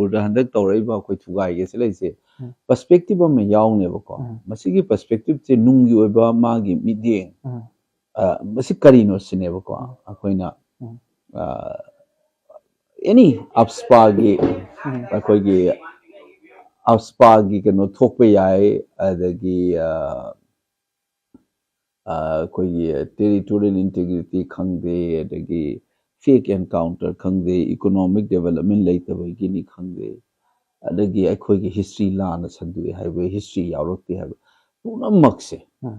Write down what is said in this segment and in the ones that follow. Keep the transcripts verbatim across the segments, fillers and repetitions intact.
ꯃꯅꯤꯄꯨꯔꯗ ꯍꯟꯗꯛ ꯇꯧꯔꯛꯏꯕ ꯑꯩꯈꯣꯏ ꯊꯨꯒꯥꯏꯒꯦ ꯁꯤ ꯂꯩꯁꯦ, ꯎꯝ. ꯄꯔꯁꯄꯦꯛꯇꯤꯚ ꯑꯃ ꯌꯥꯎꯅꯦꯕꯀꯣ꯫ ꯎꯝ. ꯃꯁꯤꯒꯤ ꯄꯔꯁꯄꯦꯛꯇꯤꯚꯁꯦ ꯅꯨꯡꯒꯤ ꯑꯣꯏꯕ ꯃꯥꯒꯤ ꯃꯤꯠꯌꯦꯡ, ꯎꯝ. ꯑ, ꯃꯁꯤ ꯀꯔꯤꯅꯣ ꯁꯤꯅꯦꯕꯀꯣ꯫ ꯎꯝ. ꯑꯩꯈꯣꯏꯅ ꯎꯝ. ꯑꯦꯅꯤ ꯑꯞꯁꯄꯥꯒꯤ ꯎꯝ. ꯑꯩꯈꯣꯏꯒꯤ ꯑꯞꯁꯄꯥꯒꯤ ꯀꯩꯅꯣ ꯊꯣꯛꯄ ꯌꯥꯏ, ꯑꯗꯒꯤ ꯑ, ꯑ, ꯑꯩꯈꯣꯏꯒꯤ ꯇꯦꯔꯤꯇꯣꯔꯤꯌꯦꯜ ꯏꯟꯇꯦꯒ꯭ꯔꯤꯇꯤ ꯈꯪꯗꯦ, ꯑꯗꯒꯤ ꯐꯦꯛ ꯑꯦꯟꯀꯥꯎꯟꯇꯔ ꯈꯪꯗꯦ, ꯏꯀꯣꯅꯣꯃꯤꯛ ꯗꯦꯕꯂꯞꯃꯦꯟ ꯂꯩꯇꯕꯒꯤꯅꯤ ꯈꯪꯗꯦ, ꯑꯗꯒꯤ ꯑꯩꯈꯣꯏꯒꯤ ꯍꯤꯁꯇ꯭ꯔꯤ ꯂꯥꯟꯅ ꯁꯟꯗꯣꯛꯑꯦ ꯍꯥꯏꯕ, ꯍꯤꯁꯇ꯭ꯔꯤ ꯌꯥꯎꯔꯛꯇꯦ ꯍꯥꯏꯕ, ꯄꯨꯝꯅꯃꯛꯁꯦ ꯎꯝ.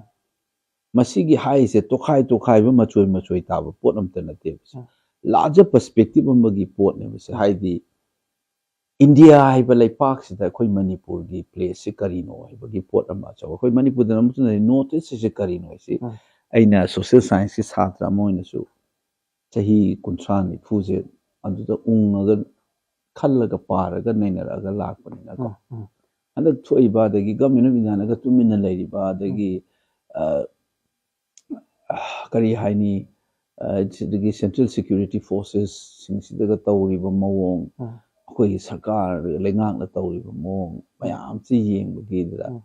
ꯃꯁꯤꯒꯤ ꯍꯥꯏꯔꯤꯁꯦ ꯇꯣꯈꯥꯏ ꯇꯣꯈꯥꯏꯕ, ꯃꯆꯣꯏ ꯃꯆꯣꯏ ꯇꯥꯕ ꯄꯣꯠ ꯑꯝꯇ ꯅꯠꯇꯦꯕ ꯁꯦ꯫ ꯎꯝ. ꯂꯥꯔꯖꯔ ꯄꯔꯁꯄꯦꯛꯇꯤꯚ ꯑꯃꯒꯤ ꯄꯣꯠꯅꯦꯕ ꯁꯦ꯫ ꯎꯝ. ꯍꯥꯏꯗꯤ ꯏꯟꯗꯤꯌꯥ ꯍꯥꯏꯕ ꯂꯩꯄꯥꯛꯁꯤꯗ ꯑꯩꯈꯣꯏ ꯃꯅꯤꯄꯨꯔꯒꯤ ꯄ꯭ꯂꯦꯁꯁꯤ ꯀꯔꯤꯅꯣ ꯍꯥꯏꯕꯒꯤ ꯄꯣꯠ ꯑꯃ ꯑꯆꯧꯕ, ꯑꯩꯈꯣꯏ ꯃꯅꯤꯄꯨꯔꯗ ꯑꯃꯁꯨ ꯂꯩ, ꯅꯣꯔꯠ ꯏꯁꯁꯤꯁꯦ ꯀꯔꯤꯅꯣ ꯍꯥꯏꯁꯤ꯫ ꯎꯝ. ꯑꯩꯅ ꯁꯣꯁꯤꯌꯦꯜ ꯁꯥꯏꯟꯁꯀꯤ ꯁꯥꯇ꯭ꯔ ꯑꯃ ꯑꯣꯏꯅꯁꯨ ꯆꯍꯤ ꯀꯨꯟꯊ꯭ꯔꯥ ꯅꯤꯐꯨꯁꯦ ꯑꯗꯨꯗ ꯎꯡꯉꯒ, ꯈꯜꯂꯒ, ꯄꯥꯔꯒ, ꯅꯩꯅꯔꯛꯑꯒ ꯂꯥꯛꯄꯅꯤꯅꯀꯣ꯫ ꯎꯝ. ꯎꯝ. ꯍꯟꯗꯛ ꯊꯣꯛꯏꯕ, ꯑꯗꯒꯤ ꯒꯚꯔꯟꯃꯦꯟ ꯑꯣꯐ ꯏꯟꯗꯤꯌꯥꯅꯒ ꯇꯨꯃꯤꯟꯅ ꯂꯩꯔꯤꯕ, ꯑꯗꯒꯤ ꯑ, ꯑ, ꯀꯔꯤ ꯍꯥꯏꯅꯤ, ꯑ, ꯁꯤꯗꯒꯤ ꯁꯦꯟꯇ꯭ꯔꯦꯜ ꯁꯦꯀ꯭ꯌꯨꯔꯤꯇꯤ ꯐꯣꯔꯁꯦꯁꯁꯤꯡꯁꯤꯗꯒ ꯇꯧꯔꯤꯕ ꯃꯑꯣꯡ, ꯎꯝ. ꯑꯩꯈꯣꯏꯒꯤ ꯁꯔꯀꯥꯔ ꯂꯩꯉꯥꯛꯅ ꯇꯧꯔꯤꯕ ꯃꯑꯣꯡ ꯃꯌꯥꯝꯁꯤ ꯌꯦꯡꯕꯒꯤꯗꯨꯗ ꯎꯝ.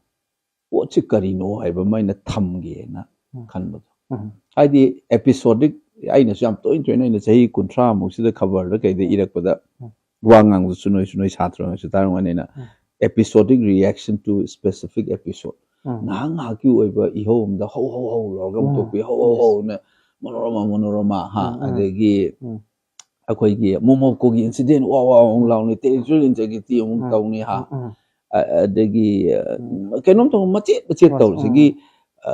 ꯄꯣꯠꯁꯤ ꯀꯔꯤꯅꯣ ꯍꯥꯏꯕ ꯑꯃ ꯑꯩꯅ ꯊꯝꯒꯦꯅ ꯎꯝ. ꯈꯟꯕꯗꯣ꯫ ꯎꯝ. ꯍꯥꯏꯗꯤ ꯑꯦꯄꯤꯁꯣꯗꯤꯛ, ꯑꯩꯅꯁꯨ ꯌꯥꯝ ꯇꯣꯏꯅ ꯇꯣꯏꯅ, ꯑꯩꯅ ꯆꯍꯤ ꯀꯨꯟꯊ꯭ꯔꯥ ꯃꯨꯛꯁꯤꯗ ꯈꯕꯔꯗ ꯀꯩꯗ ꯏꯔꯛꯄꯗ ꯎꯝ. ꯋꯥ ꯉꯥꯡꯕꯗꯁꯨ ꯅꯣꯏꯁꯨ, ꯅꯣꯏ ꯁꯥꯇ꯭ꯔ ꯅꯣꯏꯁꯨ ꯇꯥꯔꯝꯒꯅꯤꯅ, ꯎꯝ. episodic reaction to specific episode, ꯎꯝ. ꯉꯥꯏꯍꯥꯛ ꯉꯥꯏꯍꯥꯛꯀꯤ ꯑꯣꯏꯕ ꯏꯍꯧ ꯑꯃꯗ ꯍꯧ ꯍꯧ ꯍꯧ ꯂꯥꯎꯔꯒ ꯑꯃꯨꯛ ꯎꯝ. ꯊꯣꯛꯄꯤ, ꯍꯧ ꯍꯧ ꯍꯧꯅ ꯃꯅꯣꯔꯃꯥ ꯃꯅꯣꯔꯃꯥ ꯍꯥ, ꯎꯝ, ꯎꯝ. ꯑꯗꯒꯤ ꯎꯝ. ꯑꯩꯈꯣꯏꯒꯤ ꯃꯣꯃꯣꯀꯣꯒꯤ ꯏꯟꯁꯤꯗꯦꯟ ꯋꯥ ꯋꯥ ꯑꯃꯨꯛ ꯎꯝ. ꯂꯥꯎꯅꯤ, ꯇꯦꯔꯤꯇꯣꯔꯤꯌꯦꯜ ꯏꯟꯇꯦꯒ꯭ꯔꯤꯇꯤ ꯑꯃꯨꯛ ꯎꯝ. ꯇꯧꯅꯤ ꯍꯥ, ꯎꯝ, ꯎꯝ. ꯑ-, ꯑꯗꯒꯤ ꯑ, ꯎꯝ. ꯀꯩꯅꯣꯝ ꯇꯧꯕ ꯃꯆꯦꯠ ꯃꯆꯦꯠ ꯎꯝ, ꯇꯧꯔꯤꯁꯤꯒꯤ ꯑ,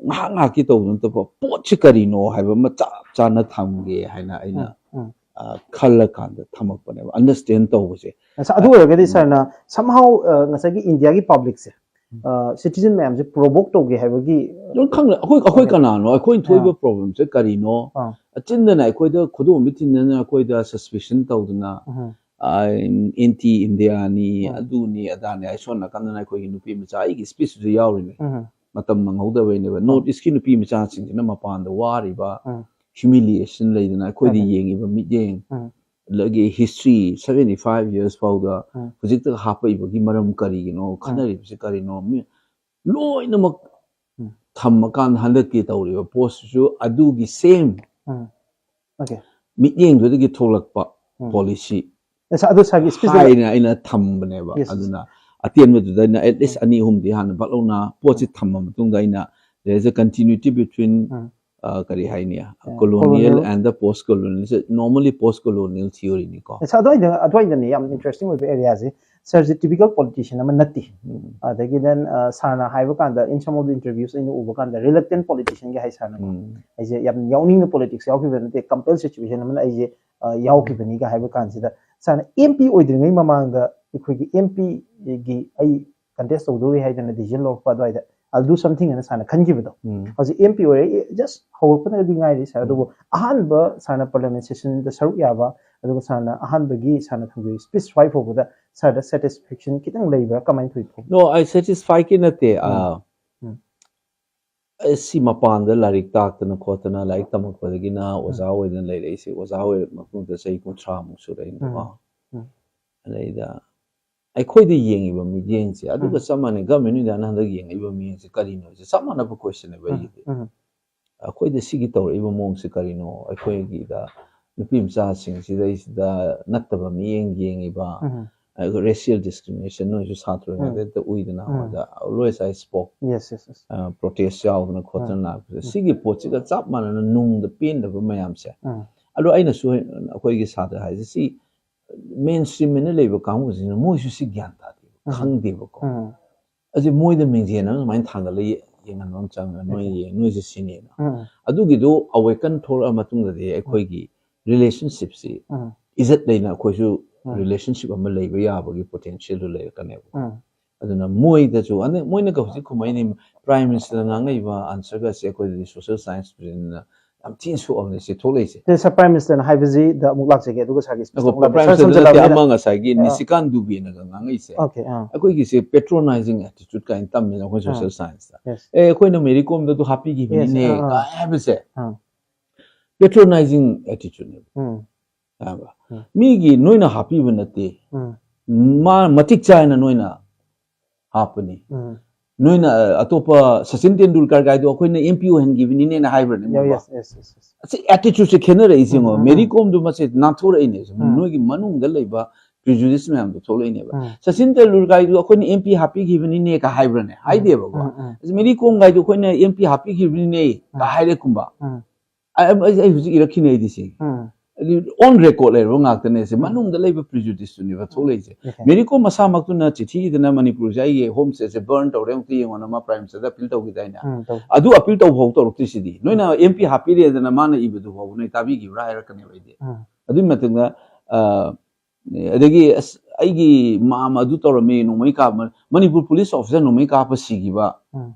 ꯉꯥꯏꯍꯥꯛ ꯉꯥꯏꯍꯥꯛꯀꯤ ꯇꯧꯕ ꯅꯠꯇꯕ ꯄꯣꯠꯁꯤ ꯀꯔꯤꯅꯣ ꯍꯥꯏꯕ ꯑꯃ ꯆꯞ ꯆꯥꯅ ꯊꯝꯒꯦ ꯍꯥꯏꯅ ꯑꯩꯅ ꯎꯝ, ꯎꯝ. ꯑ, ꯈꯜꯂꯀꯥꯟꯗ ꯊꯝꯃꯛꯄꯅꯦꯕ, ꯑꯟꯗꯔꯁꯇꯦꯟ ꯇꯧꯕꯁꯦ꯫ ꯑꯁ, ꯑꯗꯨ ꯑꯣꯏꯔꯒꯗꯤ ꯎꯝ. ꯁꯥꯔꯅ somehow, ꯑ, ꯉꯁꯥꯏꯒꯤ ꯏꯟꯗꯤꯌꯥꯒꯤ ꯄꯕ꯭ꯂꯤꯛꯁꯦ, ꯎꯝ. ꯑ, ꯁꯤꯇꯤꯖꯟ ꯃꯌꯥꯝꯁꯦ ꯄ꯭ꯔꯣꯚꯣꯛ ꯇꯧꯒꯦ ꯍꯥꯏꯕꯒꯤ ꯑꯗꯨꯝ ꯈꯪꯅ ꯑꯩꯈꯣꯏ ꯑꯩꯈꯣꯏ ꯑꯣꯀꯦ. ꯀꯅꯥꯅꯣ, ꯑꯩꯈꯣꯏꯅ ꯊꯣꯛꯏꯕ ꯑꯥ. ꯄ꯭ꯔꯣꯕ꯭ꯂꯦꯝꯁꯦ ꯀꯔꯤꯅꯣ? ꯑꯥ. ꯑꯆꯤꯟꯗꯅ ꯑꯩꯈꯣꯏꯗ ꯈꯨꯗꯣꯝꯕꯤ ꯊꯤꯟꯗꯅ ꯑꯩꯈꯣꯏꯗ ꯁꯁꯄꯤꯁꯟ ꯇꯧꯗꯅ, ꯎꯝ. ꯑꯦꯟꯇꯤ ꯏꯟꯗꯤꯌꯥꯅꯤ, ꯎꯝ. ꯑꯗꯨꯅꯤ ꯑꯗꯥꯅꯤ, ꯑꯩ ꯁꯣꯝ ꯅꯥꯀꯟꯗꯅ ꯑꯩꯈꯣꯏꯒꯤ ꯅꯨꯄꯤ ꯃꯆꯥ, ꯑꯩꯒꯤ ꯁ꯭ꯄꯤꯁꯇꯨꯁꯨ ꯌꯥꯎꯔꯤꯅꯦ, ꯎꯝ. ꯃꯇꯝ ꯅꯪꯍꯧꯗꯕꯩꯅꯦꯕ꯫ ꯅꯣꯔꯠ ꯏꯁꯀꯤ ꯅꯨꯄꯤ ꯃꯆꯥꯁꯤꯡꯁꯤꯅ ꯃꯄꯥꯟꯗ ꯋꯥꯔꯤꯕ, ꯎꯝ. ꯍ꯭ꯌꯨꯃꯤꯂꯤꯌꯦꯁꯟ ꯂꯩꯗꯅ, ꯑꯩꯈꯣꯏꯗ ꯎꯝ. ꯌꯦꯡꯉꯤꯕ ꯃꯤꯠꯌꯦꯡ, ꯎꯝ. ꯒꯤ history seventy five years ꯐꯥꯎꯗ ꯎꯝ꯫ ꯍꯧꯖꯤꯛꯇ ꯍꯥꯞꯄꯛꯏꯕꯒꯤ ꯃꯔꯝ ꯀꯔꯤꯒꯤꯅꯣ, ꯎꯝ꯫ ꯈꯟꯅꯔꯤꯕꯁꯤ ꯀꯔꯤꯅꯣ, ꯃꯤ ꯂꯣꯏꯅꯃꯛ ꯎꯝ꯫ ꯊꯝꯃꯀꯥꯟꯗ ꯍꯟꯗꯛꯀꯤ ꯇꯧꯔꯤꯕ postꯁꯤꯁꯨ ꯑꯗꯨꯒꯤ same ꯎꯝ꯫ Okay꯫ ꯃꯤꯠꯌꯦꯡꯗꯨꯗꯒꯤ ꯊꯣꯛꯂꯛꯄ ꯎꯝ꯫ Policy ꯑꯁ, ꯑꯗꯨ ꯁꯥꯔꯒꯤ speech ꯍꯥꯏꯅ ꯑꯩꯅ ꯊꯝꯕꯅꯦꯕ꯫ Yes, yes꯫ ꯑꯗꯨꯅ ꯑꯇꯦꯟꯕꯗꯨꯗ ꯑꯩꯅ at least ꯎꯝ꯫ ꯑꯅꯤ ꯑꯍꯨꯝꯗꯤ ꯍꯥꯟꯅ ꯐꯠ ꯂꯥꯎꯅ postꯁꯤ ꯎꯝ꯫ ꯊꯝꯕ ꯃꯇꯨꯡꯗ ꯑꯩꯅ there is a continuity between, ꯎꯝ꯫ ꯑ, ꯀꯔꯤ ꯍꯥꯏꯅꯤ, ꯑ, colonial colonial꯫ And the post colonial꯫ Normally post colonial theoryꯅꯤꯀꯣ꯫ ꯑꯁ, ꯑꯗꯨꯋꯥꯏꯗ, ꯑꯗꯨꯋꯥꯏꯗꯅꯦ ꯌꯥꯝ interesting ꯑꯣꯏꯕ areaꯁꯦ꯫ Sirꯁꯦ typical politician ꯑꯃ ꯅꯠꯇꯦ꯫ ꯎꯝ꯫ ꯑꯗꯒꯤ then, ꯑ, ꯁꯥꯔꯅ ꯍꯥꯏꯕ ꯀꯥꯟꯗ, in some of the interviews ꯑꯩꯅ ꯎꯕ ꯀꯥꯟꯗ, reluctant politicianꯒ ꯍꯥꯏ ꯁꯥꯔꯅꯀꯣ꯫ ꯎꯝ꯫ ꯑꯩꯁꯦ ꯌꯥꯝ ꯌꯥꯎꯅꯤꯡꯅ politics ꯌꯥꯎꯈꯤꯕ ꯅꯠꯇꯦ, compel situation ꯑꯃꯅ ꯑꯩꯁꯦ, ꯑ, ꯌꯥꯎꯈꯤꯕꯅꯤꯒ ꯍꯥꯏꯕ ꯀꯥꯟꯁꯤꯗ, ꯁꯥꯔꯅ MP ꯑꯣꯏꯗ꯭ꯔꯤꯉꯩ ꯃꯃꯥꯡꯗ ꯑꯩꯈꯣꯏꯒꯤ MPꯒꯤ ꯑꯩ contest ꯇꯧꯗꯧꯔꯤ ꯍꯥꯏꯗꯅ decision ꯂꯧꯔꯛꯄ ꯑꯗꯨꯋꯥꯏꯗ, "I'll do something" ꯑꯅ ꯁꯥꯔꯅ ꯈꯟꯈꯤꯕꯗꯣ꯫ ꯎꯝ꯫ ꯍꯧꯖꯤꯛ MP ꯑꯣꯏꯔꯦ, just ꯍꯧꯔꯛꯄꯗꯗꯤ ꯉꯥꯏꯔꯤ ꯁꯥꯔ, ꯎꯝ꯫ ꯑꯗꯨꯕꯨ ꯑꯍꯥꯟꯕ ꯁꯥꯔꯅ parliament sessionꯗ ꯁꯔꯨꯛ ꯌꯥꯕ, ꯑꯗꯨꯒ ꯁꯥꯔꯅ ꯑꯍꯥꯟꯕꯒꯤ ꯁꯥꯔꯅ ꯊꯝꯈꯤꯕ speech ꯁ꯭ꯋꯥꯏ ꯐꯥꯎꯕꯗ ꯁꯥꯔꯗ satisfaction ꯈꯤꯇꯪ ꯂꯩꯕ꯭ꯔꯥ, ꯀꯃꯥꯏꯅ ꯊꯣꯛꯏ? No, ꯑꯩ satisfy ꯀꯤ ꯅꯠꯇꯦ꯫ ꯎꯝ꯫ ꯑ, ꯎꯝ꯫ ꯑꯩ ꯁꯤ ꯃꯄꯥꯟꯗ ꯂꯥꯏꯔꯤꯛ ꯇꯥꯛꯇꯅ ꯈꯣꯠꯇꯅ, ꯂꯥꯏꯔꯤꯛ ꯇꯝꯃꯛꯄꯗꯒꯤꯅ ꯎꯝ꯫ ꯑꯣꯖꯥ ꯑꯣꯏꯗꯅ ꯂꯩꯔꯛꯏꯁꯦ꯫ ꯑꯣꯖꯥ ꯑꯣꯏꯔꯛꯄ ꯃꯇꯨꯡꯗ ꯆꯍꯤ ꯀꯨꯟꯊ꯭ꯔꯥꯃꯨꯛ ꯁꯨꯔꯛꯏꯅꯀꯣ꯫ ꯎꯝ꯫ ꯎꯝ꯫ ꯑꯗꯩꯗ ꯑꯩꯈꯣꯏꯗ ꯌꯦꯡꯉꯤꯕ ꯃꯤꯠꯌꯦꯡꯁꯦ ꯑꯗꯨꯒ ꯎꯝ꯫ ꯆꯞ ꯃꯥꯟꯅꯩ꯫ Government of Indiaꯅ ꯍꯟꯗꯛ ꯌꯦꯡꯉꯛꯏꯕ ꯃꯤꯠꯌꯦꯡꯁꯦ ꯀꯔꯤꯅꯣꯁꯦ ꯆꯞ ꯃꯥꯟꯅꯕ questionꯅꯦꯕ ꯎꯝ, ꯑꯩꯒꯤꯗꯤ꯫ ꯎꯝ꯫ ꯑꯩꯈꯣꯏꯗ ꯁꯤꯒꯤ ꯇꯧꯔꯛꯏꯕ ꯃꯑꯣꯡꯁꯦ ꯀꯔꯤꯅꯣ? ꯑꯩꯈꯣꯏꯒꯤꯗ ꯅꯨꯄꯤ ꯃꯆꯥꯁꯤꯡꯁꯤꯗꯩꯁꯤꯗ ꯅꯠꯇꯕ ꯃꯤꯠꯌꯦꯡ ꯌꯦꯡꯉꯤꯕ, ꯎꯝ꯫ ꯑ, racial discrimination ꯅꯣꯏꯁꯨ ꯁꯥꯇ꯭ꯔ ꯎꯝ꯫ ꯑꯣꯏꯔꯤꯉꯩꯗ ꯎꯏꯗꯅ ꯎꯝ꯫ ꯑꯃꯗ always I spoke, Yes, yes, yes꯫ ꯑ, protest ꯌꯥꯎꯗꯅ ꯈꯣꯠꯇꯅ ꯎꯝ꯫ ꯂꯥꯛꯄꯁꯦ꯫ ꯎꯝ꯫ ꯁꯤꯒꯤ ꯄꯣꯠꯁꯤꯒ ꯆꯞ ꯃꯥꯟꯅꯅ ꯅꯨꯡꯗ ꯄꯦꯟꯗꯕ ꯃꯌꯥꯝꯁꯦ꯫ ꯎꯝ꯫ ꯑꯗꯣ ꯑꯩꯅꯁꯨ ꯑꯩꯈꯣꯏꯒꯤ ꯁꯥꯇ꯭ꯔ ꯍꯥꯏꯁꯦ ꯁꯤ main stream ꯅ ꯂꯩꯕ ꯀꯥꯡꯕꯨꯁꯤꯅ ꯃꯣꯏꯁꯨ ꯁꯤ ꯒ꯭ꯌꯥꯟ ꯇꯥꯗꯦꯕ, ꯎꯝ꯫ ꯈꯪꯗꯦꯕꯀꯣ꯫ ꯎꯝ꯫ ꯑꯁꯤ ꯃꯣꯏꯗ ꯃꯤꯡꯖꯦꯜ ꯑꯃ ꯁꯨꯃꯥꯏꯅ ꯊꯥꯡꯒꯠꯂ ꯌꯦ-, ꯌꯦꯡꯍꯟꯕ ꯑꯃ ꯆꯪꯉꯦ꯫ ꯅꯣꯏ ꯎꯝ꯫ ꯌꯦꯡ-, ꯅꯣꯏꯁꯦ ꯁꯤꯅꯦꯅ꯫ ꯎꯝ꯫ ꯑꯗꯨꯒꯤꯗꯣ awaken ꯊꯣꯛꯂꯛꯑ ꯃꯇꯨꯡꯗꯗꯤ ꯑꯩꯈꯣꯏꯒꯤ relationship ꯁꯤ ꯎꯝ꯫ ꯏꯖꯠ ꯂꯩꯅ ꯑꯩꯈꯣꯏꯁꯨ ꯎꯝ꯫ relationship ꯑꯃ ꯂꯩꯕ ꯌꯥꯕꯒꯤ potential ꯗꯨ ꯂꯩꯔꯛꯀꯅꯦꯕ꯫ ꯎꯝ꯫ ꯑꯗꯨꯅ ꯃꯣꯏꯗꯁꯨ, ꯑꯗꯩ ꯃꯣꯏꯅꯒ ꯍꯧꯖꯤꯛ ꯈꯨꯝꯃꯛꯏꯅꯦ, Prime Minister ꯅ ꯉꯥꯡꯉꯛꯏꯕ answer ꯒꯁꯦ ꯑꯩꯈꯣꯏꯗꯗꯤ social science student ꯅ ꯌꯥꯝ ꯊꯤꯅ ꯁꯣꯛꯑꯕꯅꯦ ꯁꯤ ꯊꯣꯛꯂꯛꯏꯁꯦ꯫ ꯁꯦ, Sir, Prime Minister ꯅ ꯍꯥꯏꯕꯁꯤꯗ ꯑꯃꯨꯛ ꯂꯥꯛꯆꯒꯦ, ꯑꯗꯨꯒ ꯁꯥꯔꯒꯤ speech ꯑꯩꯈꯣꯏ ꯑꯃꯨꯛ ꯂꯥꯛꯀꯦ꯫ Prime Sir, Minister ꯅꯠꯇꯦ, ꯁꯝꯖꯜꯂꯛꯑꯕꯅꯤꯅ꯫ ꯑꯃ ꯉꯁꯥꯏꯒꯤ ꯑ꯫ ꯅꯤꯁꯤꯀꯥꯟ ꯗꯨꯕꯦꯅꯒ ꯉꯥꯡꯉꯛꯏꯁꯦ꯫ Okay, ꯑꯥ꯫ ꯑꯩꯈꯣꯏꯒꯤꯁꯦ patronizing attitude ꯀꯥꯏꯅ ꯇꯝꯃꯤꯅ ꯑꯩꯈꯣꯏ ꯑꯥ꯫ Social Science ꯇ꯫ Yes꯫ "ꯑꯦ, ꯑꯩꯈꯣꯏꯅ Mary Kom ꯗ ꯑꯗꯨ ꯍꯥꯞꯄꯤꯈꯤꯕꯅꯤꯅꯦ" Yes, ꯑꯥ, ꯑꯥ꯫ ꯀꯥꯏ ꯍꯥꯏꯕꯁꯦ꯫ ꯑꯥ꯫ Patronizing attitude ꯅꯦꯕ꯫ ꯎꯝ꯫ ꯈꯪꯉꯕ? ꯎꯝ꯫ ꯃꯤꯒꯤ ꯅꯣꯏꯅ ꯍꯥꯞꯄꯤꯕ ꯅꯠꯇꯦ꯫ ꯎꯝ꯫ ꯃꯥ ꯃꯇꯤꯛ ꯆꯥꯏꯅ ꯅꯣꯏꯅ ꯍꯥꯞꯄꯅꯤ꯫ ꯎꯝ꯫ ꯅꯣꯏꯅ, ꯑ, ꯑꯇꯣꯞꯄ ꯁꯆꯤꯟ ꯇꯦꯟꯗꯨꯜꯀꯔ ꯀꯥꯏꯗꯣ ꯑꯩꯈꯣꯏꯅ M P ꯑꯣꯏꯍꯟꯈꯤꯕꯅꯤꯅꯦꯅ ꯍꯥꯏꯕ꯭ꯔꯅꯦ? Yeah, ꯃꯣꯏꯕꯣ? Yes, yes, yes, yes. ꯑꯁꯤ attitude ꯁꯦ ꯈꯦꯠꯅꯔꯛꯏꯁꯦ ꯌꯦꯡꯉꯣ꯫ ꯎꯝ, ꯎꯝ, ꯃꯦꯔꯤ ꯎꯝ꯫ ꯀꯣꯝꯗꯨ ꯃꯁꯦ ꯅꯥꯟꯊꯣꯔꯛꯏꯅꯦ꯫ ꯎꯝ꯫ ꯅꯣꯏꯒꯤ ꯃꯅꯨꯡꯗ ꯂꯩꯕ prejudice ꯃꯌꯥꯝꯗꯣ ꯊꯣꯛꯂꯛꯏꯅꯦꯕ꯫ ꯎꯝ꯫ ꯁꯆꯤꯟ ꯇꯦꯟꯗꯨꯜꯀꯔ ꯀꯥꯏꯗꯣ ꯑꯩꯈꯣꯏꯅ M P ꯍꯥꯞꯄꯤꯈꯤꯕꯅꯤꯅꯦ ꯀ ꯍꯥꯏꯕ꯭ꯔꯅꯦ? ꯎꯝ, ꯍꯥꯏꯗꯦꯕꯀꯣ꯫ ꯎꯝ, ꯎꯝ꯫ ꯑꯁ, ꯃꯦꯔꯤ ꯀꯣꯝ ꯀꯥꯏꯗꯣ ꯑꯩꯈꯣꯏꯅ M P ꯍꯥꯞꯄꯤꯈꯤꯕꯅꯤꯅꯦ ꯀ ꯎꯝ꯫ ꯍꯥꯏꯔꯦ ꯀꯨꯝꯕ꯫ ꯎꯝ꯫ ꯑꯩ, ꯑꯩ, ꯑꯩ ꯍꯧꯖꯤꯛ ꯏꯔꯛꯈꯤꯅꯦ ꯑꯩꯗꯤ ꯁꯤ꯫ ꯎꯝ꯫ ꯑꯗꯨ on record ꯂꯩꯔꯕ ꯉꯥꯛꯇꯅꯦ ꯁꯤ꯫ ꯎꯝ꯫ ꯃꯅꯨꯡꯗ ꯂꯩꯕ prejudice ꯇꯨꯅꯦꯕ ꯊꯣꯛꯂꯛꯏꯁꯦ꯫ Okay. ꯃꯦꯔꯤ ꯀꯣꯝ ꯃꯁꯥꯃꯛꯇꯨꯅ ꯆꯤꯊꯤ ꯏꯗꯅ ꯃꯅꯤꯄꯨꯔꯁꯦ ꯑꯩꯒꯤ home state ꯁꯦ burn ꯇꯧꯔꯦ ꯑꯃꯨꯛꯇ ꯌꯦꯡꯉꯣꯅ ꯃꯥ Prime Minister ꯗ appeal ꯇꯧꯈꯤꯗꯥꯏꯅꯦ? ꯎꯝ, ꯇꯧ-, ꯑꯗꯨ appeal ꯇꯧꯕ ꯐꯥꯎ ꯇꯧꯔꯛꯇ꯭ꯔꯤꯁꯤꯗꯤ꯫ ꯅꯣꯏꯅ ꯎꯝ꯫ M P ꯍꯥꯞꯄꯤꯔꯦꯗꯅ ꯃꯥꯅ ꯏꯕꯗꯨ ꯐꯥꯎꯕ ꯅꯣꯏ ꯇꯥꯕꯤꯈꯤꯕ꯭ꯔꯥ ꯍꯥꯏꯔꯛꯀꯅꯦꯕ ꯑꯩꯗꯤ꯫ ꯎꯝ꯫ ꯑꯗꯨꯒꯤ ꯃꯇꯨꯡꯗ, ꯑ, ꯑꯗꯒꯤ ꯑꯁ ꯑꯩꯒꯤ ꯃꯥꯝꯃ ꯑꯗꯨ ꯇꯧꯔꯝꯃꯤ ꯅꯣꯡꯃꯩ ꯀꯥꯞꯄ, ꯃꯅꯤꯄꯨꯔ police officer ꯅꯣꯡꯃꯩ ꯀꯥꯞꯄ ꯁꯤꯈꯤꯕ, ꯎꯝ꯫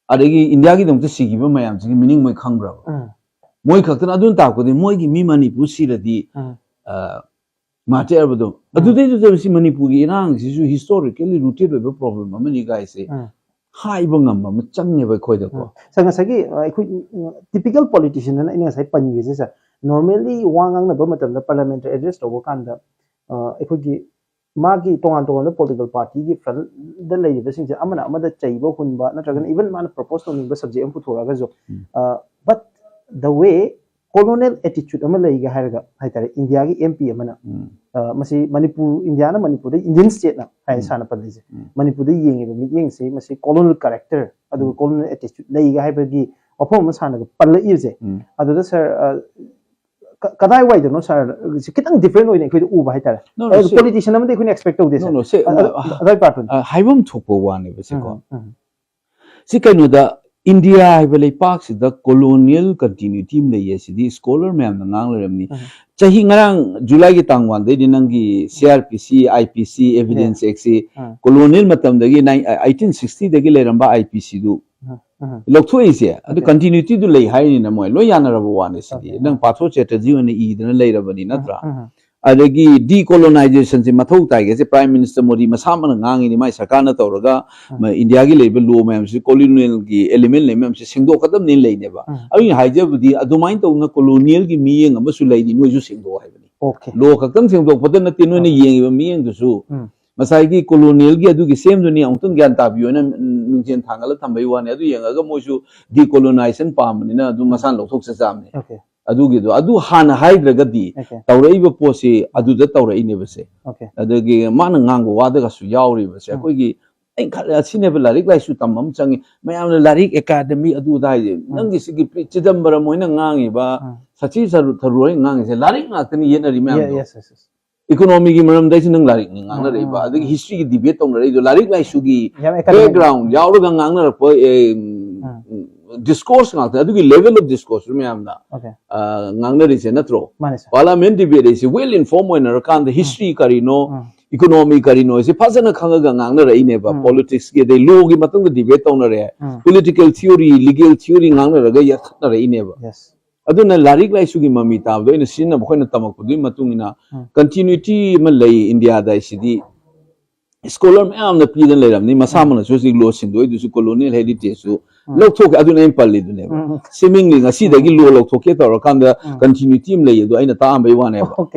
ꯑꯗꯒꯤ ꯏꯟꯗꯤꯌꯥꯒꯤꯗꯃꯛꯇ ꯁꯤꯈꯤꯕ ꯃꯌꯥꯝꯁꯤꯒꯤ meaning ꯃꯣꯏ ꯈꯪꯕ꯭ꯔꯕ? ꯎꯝ꯫ ꯃꯣꯏ ꯈꯛꯇꯅ ꯑꯗꯨꯅ ꯇꯥꯛꯄꯗꯤ ꯃꯣꯏꯒꯤ ꯃꯤ ꯃꯅꯤꯄꯨꯔ ꯁꯤꯔꯗꯤ, ꯎꯝ꯫ ꯑ, martyr ꯍꯥꯏꯕꯗꯣ, ꯎꯝ꯫ ꯑꯗꯨꯗꯩꯗꯨꯗ ꯁꯤ ꯃꯅꯤꯄꯨꯔꯒꯤ ꯏꯔꯥꯡꯁꯤꯁꯨ historically rooted ꯑꯣꯏꯕ problem ꯑꯃꯅꯤ ꯀꯥꯏꯁꯦ ꯎꯝ꯫ ꯍꯥꯏꯕ ꯉꯝꯕ ꯑꯃ ꯆꯪꯉꯦꯕ ꯑꯩꯈꯣꯏꯗꯀꯣ꯫ ꯎꯝ꯫ ꯁꯥꯔ, ꯉꯁꯥꯏꯒꯤ, ꯑ, ꯑꯩꯈꯣꯏ, ꯎꯝ, typical politician ꯑꯅ ꯑꯩꯅ ꯉꯁꯥꯏ ꯄꯟꯈꯤꯕꯁꯦ, ꯁꯥꯔ, normally ꯋꯥ ꯉꯥꯡꯅꯕ ꯃꯇꯝꯗ parliament address ꯇꯧꯕ ꯀꯥꯟꯗ, ꯑ, ꯑꯩꯈꯣꯏꯒꯤ ꯃꯥꯒꯤ ꯇꯣꯉꯥꯟ ꯇꯣꯉꯥꯟꯕ political party ꯒꯤ front ꯗ ꯂꯩꯔꯤꯕꯁꯤꯡꯁꯦ ꯑꯃꯅ ꯑꯃꯗ ꯆꯩꯕ ꯍꯨꯟꯕ, ꯅꯠꯇ꯭ꯔꯒꯅ ꯎꯝ꯫ Even ꯃꯥꯅ propose ꯇꯧꯅꯤꯡꯕ subject ꯑꯃ ꯄꯨꯊꯣꯔꯛꯑꯒꯁꯨ, ꯎꯝ꯫ ꯑ, but the way colonial attitude ꯑꯃ ꯂꯩꯒꯦ ꯍꯥꯏꯔꯒ ꯍꯥꯏꯇꯥꯔꯦ, ꯏꯟꯗꯤꯌꯥꯒꯤ M P ꯑꯃꯅ, ꯎꯝ꯫ ꯑ, ꯃꯁꯤ ꯃꯅꯤꯄꯨꯔ, ꯏꯟꯗꯤꯌꯥꯅ ꯃꯅꯤꯄꯨꯔꯗ Indian state ꯅ ꯍꯥꯏ ꯎꯝ꯫ ꯁꯥꯔꯅ ꯄꯜꯂꯤꯁꯦ꯫ ꯎꯝ꯫ ꯃꯅꯤꯄꯨꯔꯗ ꯌꯦꯡꯉꯤꯕ ꯃꯤꯠꯌꯦꯡꯁꯦ ꯃꯁꯤ colonial character, ꯑꯗꯨꯒ ꯎꯝ꯫ Colonial attitude ꯂꯩꯒꯦ ꯍꯥꯏꯕꯒꯤ ꯋꯥꯐꯝ ꯑꯃ ꯁꯥꯔꯅ ꯄꯜꯂꯛꯏꯕꯁꯦ꯫ ꯎꯝ꯫ ꯑꯗꯨꯗ ꯁꯥꯔ, ꯑ, ꯀ-, ꯀꯗꯥꯏꯋꯥꯏꯗꯅꯣ ꯁꯥꯔ, ꯁꯤ ꯈꯤꯇꯪ different ꯑꯣꯏꯅ ꯑꯩꯈꯣꯏꯗ ꯎꯕ ꯍꯥꯏꯇꯥꯔꯦ꯫ No, no, ꯑꯗꯨ ꯁꯤ politician ꯑꯃꯗꯤ ꯑꯩꯈꯣꯏꯅ expect ꯇꯧꯗꯦ, No, ꯁꯥꯔ꯫ No, ꯁꯤ, ꯑ-, ꯑ-, ꯑ-, ꯑꯗꯥꯏ part ꯇꯨꯅꯤ꯫ ꯑ, ꯍꯥꯏꯐꯝ ꯊꯣꯛꯄ ꯋꯥꯅꯦꯕ ꯁꯤꯀꯣ꯫ ꯎꯝ, ꯎꯝ꯫ ꯁꯤ ꯀꯩꯅꯣꯗ, ꯏꯟꯗꯤꯌꯥ ꯍꯥꯏꯕ ꯂꯩꯄꯥꯛꯁꯤꯗ colonial continuity ꯑꯃ ꯂꯩꯌꯦ, ꯁꯤꯗꯤ scholar ꯃꯌꯥꯝꯅ ꯉꯥꯡ ꯂꯩꯔꯝꯅꯤ꯫ ꯎꯝ꯫ ꯆꯍꯤ ꯉꯔꯥꯡ ꯖꯨꯂꯥꯏꯒꯤ ꯇꯥꯡ one ꯗꯩꯗꯤ ꯅꯪꯒꯤ C R P C, I P C, Evidence Yeah. Act ꯁꯤ ꯎꯝ꯫ Colonial ꯃꯇꯝꯗꯒꯤ ꯅꯥꯏꯟ-, eighteen sixty ꯗꯒꯤ ꯂꯩꯔꯝꯕ I P C ꯗꯨ ꯎꯝ, ꯎꯝ꯫ ꯂꯧꯊꯣꯛꯏꯁꯦ, ꯑꯗꯨ Okay. Continuity ꯗꯨ ꯂꯩ ꯍꯥꯏꯔꯤꯅꯤꯅ ꯃꯣꯏ ꯂꯣꯏ ꯌꯥꯅꯔꯕ ꯋꯥꯅꯤ ꯁꯤꯗꯤ꯫ Okay. ꯅꯪ ꯎꯝ꯫ Pathor Chatterjee ꯍꯣꯏꯅ ꯏꯗꯅ ꯂꯩꯔꯕꯅꯤ, ꯎꯝ, ꯅꯠꯇ꯭ꯔꯥ? ꯎꯝ꯫ ꯑꯗꯒꯤ decolonization ꯁꯤ ꯃꯊꯧ ꯇꯥꯏꯒꯦꯁꯦ Prime Minister ꯃꯣꯗꯤ ꯃꯁꯥꯃꯛꯅ ꯉꯥꯡꯉꯤꯅꯤ, ꯃꯥꯏ ꯁꯔꯀꯥꯔꯅ ꯇꯧꯔꯒ ꯎꯝ꯫ ꯃ-, ꯏꯟꯗꯤꯌꯥꯒꯤ ꯂꯩꯔꯤꯕ law ꯃꯌꯥꯝꯁꯤ, colonial ꯒꯤ element ꯂꯩ ꯃꯌꯥꯝꯁꯤ ꯁꯦꯡꯗꯣꯛꯀꯗꯕꯅꯤ ꯂꯩꯅꯦꯕ꯫ ꯎꯝ꯫ ꯑꯩꯅ ꯍꯥꯏꯖꯕꯗꯤ ꯑꯗꯨꯃꯥꯏꯅ ꯇꯧꯅ colonial ꯒꯤ ꯃꯤꯠꯌꯦꯡ ꯑꯃꯁꯨ ꯂꯩꯔꯤ, ꯅꯣꯏꯁꯨ ꯁꯦꯡꯗꯣꯛꯑꯣ ꯍꯥꯏꯕꯅꯤ꯫ Okay. Law ꯈꯛꯇꯪ ꯁꯦꯝꯗꯣꯛꯄꯗ ꯅꯠꯇꯦ, ꯅꯣꯏꯅ Okay. ꯌꯦꯡꯉꯤꯕ ꯃꯤꯠꯌꯦꯡꯗꯨꯁꯨ ꯎꯝ. ꯉꯁꯥꯏꯒꯤ colonial ꯒꯤ ꯑꯗꯨꯒꯤ same ꯗꯨꯅꯤ, ꯑꯃꯨꯛꯇꯪ ꯒ꯭ꯌꯥꯟ ꯇꯥꯕꯤꯌꯣꯅ ꯃꯤꯡꯁꯦꯟ ꯊꯥꯡꯒꯠꯂ ꯊꯝꯕꯩ ꯋꯥꯅꯤ꯫ ꯑꯗꯨ ꯌꯦꯡꯉꯒ ꯃꯣꯏꯁꯨ decolonization ꯄꯥꯝꯕꯅꯤꯅ ꯑꯗꯨꯝ ꯃꯁꯥꯅ ꯂꯧꯊꯣꯛꯆ ꯆꯥꯕꯅꯤ꯫ Okay. ꯑꯗꯨꯒꯤꯗꯣ ꯑꯗꯨ ꯍꯥꯟꯅ ꯍꯥꯏꯗ꯭ꯔꯒꯗꯤ Okay. ꯇꯧꯔꯛꯏꯕ ꯄꯣꯠꯁꯤ ꯑꯗꯨꯗ ꯇꯧꯔꯛꯏꯅꯦꯕꯁꯦ꯫ Okay. ꯑꯗꯒꯤ ꯃꯥꯅ ꯉꯥꯡꯕ ꯋꯥꯗꯒꯁꯨ ꯌꯥꯎꯔꯤꯕꯁꯦ ꯎꯝ. ꯑꯩꯈꯣꯏꯒꯤ, ꯑꯩꯅ ꯈꯜꯂꯦ ꯑꯁꯤꯅꯦꯕ ꯂꯥꯏꯔꯤꯛ ꯂꯥꯏꯁꯨ ꯇꯝꯕ ꯑꯃ ꯆꯪꯉꯤ꯫ ꯃꯌꯥꯝꯅ ꯂꯥꯏꯔꯤꯛ academy ꯑꯗꯨ ꯑꯗꯥ ꯍꯥꯏꯁꯦ, ꯅꯪꯒꯤ ꯁꯤꯒꯤ ꯄ꯭ꯔꯤ-, ꯆꯤꯗꯝꯕꯔꯝ ꯍꯣꯏꯅ ꯉꯥꯡꯉꯤꯕ, ꯎꯝ. ꯁꯆꯤ ꯊꯔꯨ-, ꯊꯔꯨꯔ ꯍꯣꯏꯅ ꯉꯥꯡꯉꯤꯁꯦ ꯂꯥꯏꯔꯤꯛ ꯉꯥꯛꯇꯅꯤ ꯌꯦꯠꯅꯔꯤ Yeah, ꯃꯌꯥꯝꯗꯣ꯫ yes, yes, yes. Economy ꯒꯤ ꯃꯔꯝꯗ ꯑꯩꯁꯦ ꯅꯪ ꯂꯥꯏꯔꯤꯛꯅꯤ ꯉꯥꯡꯅꯔꯛꯏꯕ, ꯎꯝ, ꯎꯝ, ꯑꯗꯒꯤ ꯎꯝ. History ꯒꯤ debate ꯇꯧꯅꯔꯛꯏꯗꯣ ꯂꯥꯏꯔꯤꯛ ꯂꯥꯏꯁꯨꯒꯤ ꯌꯥꯝ academic. Background ꯌꯥꯎꯔꯒ ꯉꯥꯡꯅꯔꯛꯄ, ꯑꯦ, ꯎꯝ. Discourse ꯉꯥꯛꯇꯅꯤ꯫ ꯑꯗꯨꯒꯤ level of discourse ꯃꯌꯥꯝꯅ Okay. ꯑ, ꯉꯥꯡꯅꯔꯤꯁꯦ ꯅꯠꯇ꯭ꯔꯣ? ꯃꯥꯅꯦ sir. Parliament debate ꯍꯥꯏꯁꯦ well inform ꯑꯣꯏꯅꯔꯀꯥꯟꯗ history ꯀꯔꯤꯅꯣ, ꯎꯝ. economy ꯀꯔꯤꯅꯣ ꯍꯥꯏꯁꯦ ꯐꯖꯅ ꯈꯪꯉꯒ ꯉꯥꯡꯅꯔꯛꯏꯅꯦꯕ꯫ ꯎꯝ. Politics ꯀꯤ ꯑꯗꯩ law ꯒꯤ ꯃꯇꯨꯡꯗ debate ꯇꯧꯅꯔꯦ, ꯎꯝ. Political theory, legal theory ꯉꯥꯡꯅꯔꯒ ꯌꯥꯊꯠꯅꯔꯛꯏꯅꯦꯕ꯫ Yes. ꯑꯗꯨꯅ ꯂꯥꯏꯔꯤꯛ ꯂꯥꯏꯁꯨꯒꯤ ꯃꯃꯤ ꯇꯥꯕꯗꯣ ꯑꯩꯅ ꯁꯤꯖꯤꯟꯅꯕ ꯑꯩꯈꯣꯏꯅ ꯇꯝꯃꯛꯄꯗꯨꯒꯤ ꯃꯇꯨꯡ ꯏꯟꯅ ꯎꯝ. Continuity ꯑꯃ ꯂꯩ ꯏꯟꯗꯤꯌꯥꯗ ꯍꯥꯏꯁꯤꯗꯤ꯫ Scholar ꯃꯌꯥꯝꯅ ꯄꯤꯗꯅ ꯂꯩꯔꯝꯅꯤ, ꯃꯁꯥꯃꯛꯅꯁꯨ ꯍꯧꯖꯤꯛ law ꯁꯤꯟꯗꯣꯛꯏꯗꯨꯁꯨ colonial heritage ꯁꯨ ꯎꯝ. ꯂꯧꯊꯣꯛꯈ꯭ꯔꯦ꯫ ꯑꯗꯨꯅ ꯑꯩꯅ ꯄꯜꯂꯤꯗꯨꯅꯦꯕ꯫ ꯎꯝ. Seemingly ꯉꯁꯤꯗꯒꯤ law ꯂꯧꯊꯣꯛꯀꯦ ꯇꯧꯔꯀꯥꯟꯗ ꯎꯝ. Continuity ꯑꯃ ꯂꯩ, ꯑꯗꯣ ꯑꯩꯅ ꯇꯥꯛꯑꯝꯕꯩ ꯋꯥꯅꯦꯕ꯫ Okay.